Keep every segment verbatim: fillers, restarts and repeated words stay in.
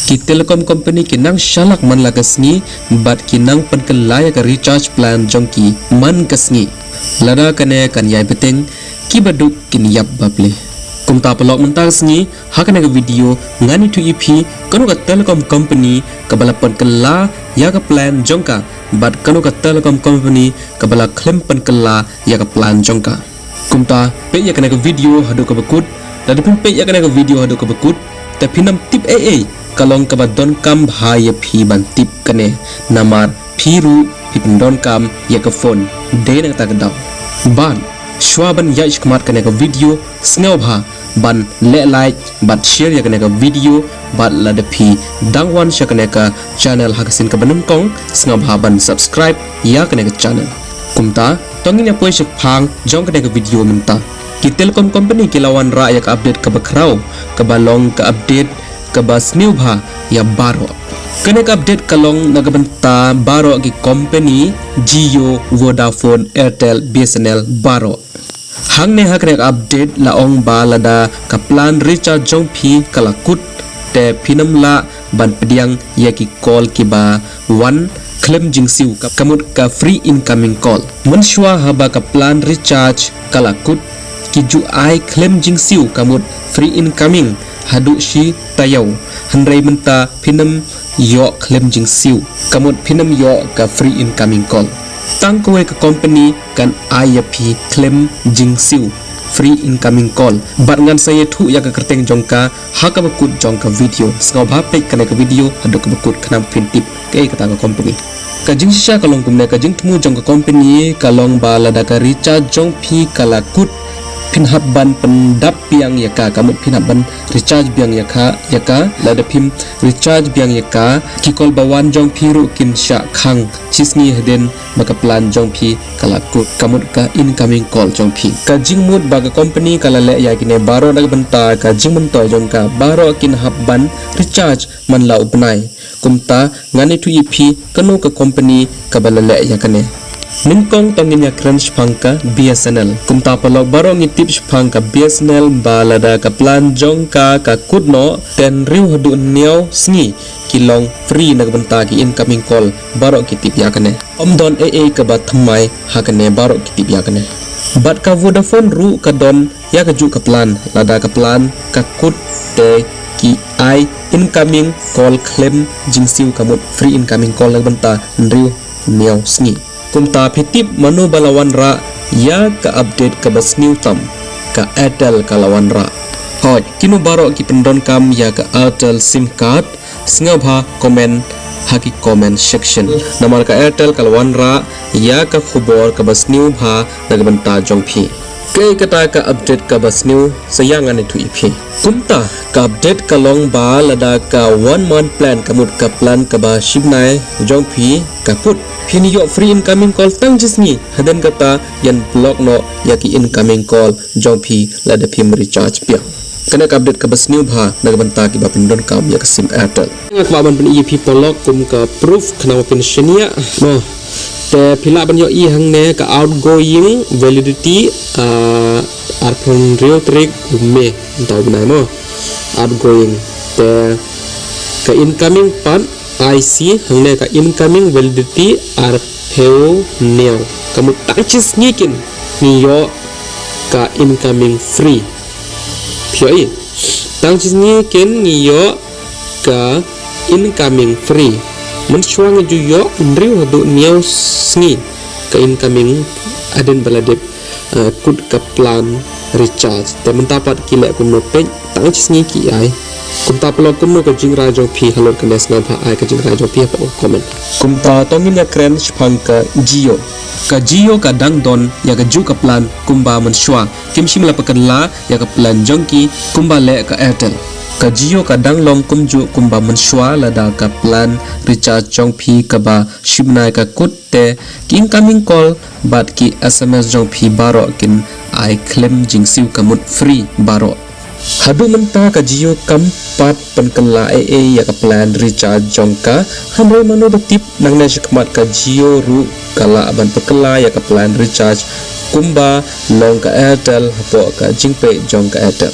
Ki telecom company ki nang shalak man la ka sngi bad ki nang pynkylla ïa ka recharge plan jong ki man ka sngi. Lada kane kan ïai bteng, ki baduk kin ïap bapli. Kumta paralok, mynta ka sngi ha kane ka video ngan ïathuh ïa phi kano ka telecom company kaba la pynkylla ïa ka plan jong ka bad kano ka telecom company kaba la khlem pynkylla ïa ka plan jong ka. Kumta peit ïa kane ka video haduh kaba kut. Lada phim peit ïa kane ka video haduh kaba kut, te phin ym tip ei ei, ka long kaba donkam bha ïa phi ban tip kane, namar phi ruh phi pyndonkam ïa ka phone dei na kata ka daw. Bad shuwa ban ïaid shakhmat kane ka video, sngewbha ban leh like bad share ïa kane ka video, bad lada phi dang wan sha kane ka channel ha ka sien kaba nyngkong, sngewbha ban subscribe ïa kane ka channel. Kumta to ngin ïa poi shaphang jong kane ka video mynta. Ki telecom company ki la wanrah ïa ka update kaba khraw, kaba long ka update kaba sngewbha ïa baroh. Kane ka update ka long na ka bynta baroh ki company, Jio, Vodafone, Airtel, B S N L, baroh. Hangne ha kane ka update la ong ba lada ka plan recharge jong phi ka la kut, te phin ym lah ban pdiang ïa ki call kiba wan khlem jingsiew, ka, ka mut ka free incoming call. Mynshuwa haba ka plan recharge ka la kut, ki ju ai khlem jingsiew, ka mut free incoming, haduh shi taïew. Hynrei mynta phin ym ïoh khlem jingsiew, ka mut phin ym ïoh ka free incoming call. Tang kawei ka company kan ai ïa phi khlem jingsiew, free incoming call. Bad ngan sa ïathuh ïa ka kyrteng jong ka ha kaba kut jong ka video. Sngewbha peit kane ka video haduh kaba kut khnang phin tip kaei kata ka company. Ka jingshisha ka long kumne, ka jingthmu jong ka company ka long ba lada ka recharge jong phi ka la kut, phin hap ban pyndap biang ïa ka, ka mut phin hap ban recharge biang ïa ka, ïa ka, lada phim recharge biang ïa ka, ki call ba wan jong phi ruh kin shah khang shisngi hadien ba ka plan jong phi ka la kut, ka mut ka incoming call jong phi. Ka jingmut ba ka company ka la leh ïa kine baroh na ka bynta ka jingmyntoi jong ka, baroh kin hap ban recharge man la u bnai. Kumta ngan ïathuh ïa phi kano ka company kaba la leh ïa kane. Nyngkong to ngin ïa kren shaphang ka B S N L. Kumta paralok, baroh ngi tip shaphang ka B S N L ba lada ka plan jong ka ka kut noh, te hynriew haduh hynñiew sngi ki long free na ka bynta ki incoming call, baroh ki tip ïa kane. Ym don ei ei kaba thymmai ha kane, baroh ki tip ïa kane. Bad ka Vodafone ruh ka don ïa kajuh ka plan, lada ka plan ka kut te ki ai incoming call khlem jingsiew, ka mut free incoming call na ka bynta hynriew hynñiew sngi. Kumta phi tip mano ba la wanrah ïa ka update kaba sniew tam? Ka Airtel ka la wanrah. Hooid, kino baroh ki pyndonkam ïa ka Airtel sim card, sngewbha comment ha ki comment section. Namar ka Airtel ka la wanrah ïa ka khubor kaba sniew bha na ka bynta jong phi. Kaei kata ka update kaba sniew, sa ïa ngan ïathuh ïa phi. Kumta ka update ka long ba lada ka one month plan, ka mut ka plan kaba shi bnai jong phi ka kut, phin ïoh free incoming call tang shisngi. Hadien kata, ïan block noh ïa ki incoming call jong phi lada phim recharge biang. Kane ka update kaba sniew bha na ka bynta kiba pyndonkam ïa ka sim Airtel. Nga kwah ban pyni ïa phi paralok kum ka proof khnang ba phin shaniah mo. Te phi lah ban ïohi hangne ka outgoing validity, ah, arphew hynriew tarik u May, mynta u bnai mo. Outgoing. Te ka incoming pat, I C, hangne ka incoming validity arphew hynñiew. Ka mut tang shisngi kin ngi ïoh ka incoming free. Phi ïohi? Tang shisngi kin ngi ïoh ka incoming free. Mynshuwa ngi ju ïoh hynriew haduh hynñiew sngi ka incoming hadien ba la dep, eh, kut ka plan recharge. Te mynta pat ki leh kumno, peit, tang shisngi ki ai. Kumta paralok, kumno ka jingrai jong phi halor kane? Sngewbha ai ka jingrai jong phi hapoh ka comment. Kumta to ngin ïa kren shaphang ka Jio. Ka Jio ka dang don ïa kajuh ka plan kumba mynshuwa. Kim shym la pynkylla ïa ka plan jong ki kumba leh ka Airtel. Ka Jio ka dang long kumjuh kumba mynshuwa, lada ka plan recharge jong phi kaba shi bnai ka kut te ki incoming call bad ki S M S jong phi baroh kin ai khlem jingsiew, ka mut free baroh. Haduh mynta ka Jio kam pat pynkylla ei ei ïa ka plan recharge jong ka. Hynrei mano ba tip, nangne shakhmat ka Jio ruh ka lah ban pynkylla ïa ka plan recharge kumba long ka Airtel hapoh ka jingpeit jong ka Airtel.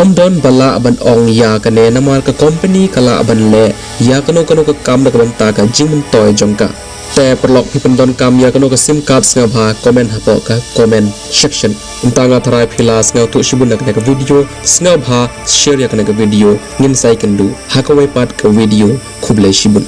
Ym don ba lah ban ong ïa kane namar ka company ka lah ban leh ïa kano kano ka kam na ka bynta ka jingmyntoi jong ka. Te paralok, phi pyndonkam ïa kano ka sim card, sngewbha comment hapoh ka comment section. Mynta nga tharai phi la sngewthuh shibun na kane ka video, sngewbha share ïa kane ka video. Ngin sa ïakynduh ha kawei pat ka video. Khublei shibun.